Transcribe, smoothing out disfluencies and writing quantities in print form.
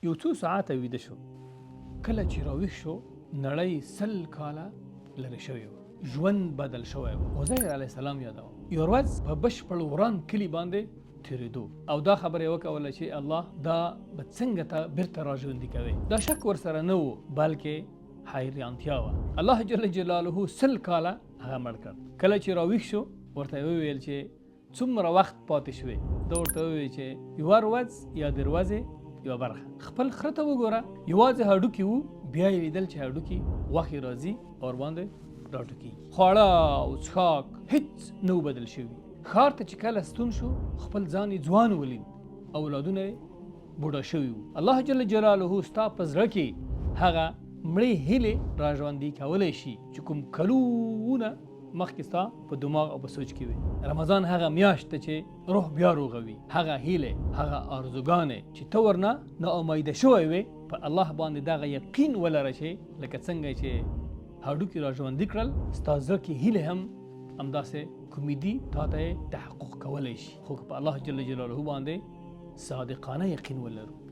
یو څو ساعته ویده شو. کله چې راویښ شو، نړۍ 100 کاله لرې شوې وه. ژوند بدل شوی و. عزیر علیه السلام یادوم. یوه ورځ په بشپړ وران کلي باندې تېرېدو او دا خبره یې وکوله چې الله دا به څنګه ته بیرته راژوندي کوې؟ دا شک ورسره نه و، بلکې حیرانتیا وه. الله جل جلاله 100 کاله هغه مړ کړ. کله چې راویښ شو، ورته یې وویل چې څومره وخت پاتې شوې؟ ده ورته وویل چې یوه ورځ یا د ورځې یوه برخه. خپل خره ته وګوره، یوازې هډوکي وو، بیا یې لیدل چې هډوکي غوښې راځي او ورباندې راټوکېږي. خواړه او څښاک هیڅ نه وو بدل شوي. ښار ته چې کله ستون شو، خپل ځان یې ځوان ولید، اولادونه یې بوډا شوي وو. الله جل جلاله ستا په زړه کې هغه مړې هیلې راژوندۍ کولی شي چې کوم کلونه مخکې ستا په دماغ او په سوچ کې وي. رمضان هغه میاشت ده چې روح بیا روغوي، هغه هیلې، هغه آرزوګانې چې ته ورنه ناامیده شوی وې، په الله باندې دغه یقین ولره چې لکه څنګه چې هډوکي را ژوندي کړل، ستا زړه کې هیلې هم همداسې کومې دي، تا ته یې تحقق کولی شي، خو که په الله جل جلاله باندې صادقانه یقین ولرو.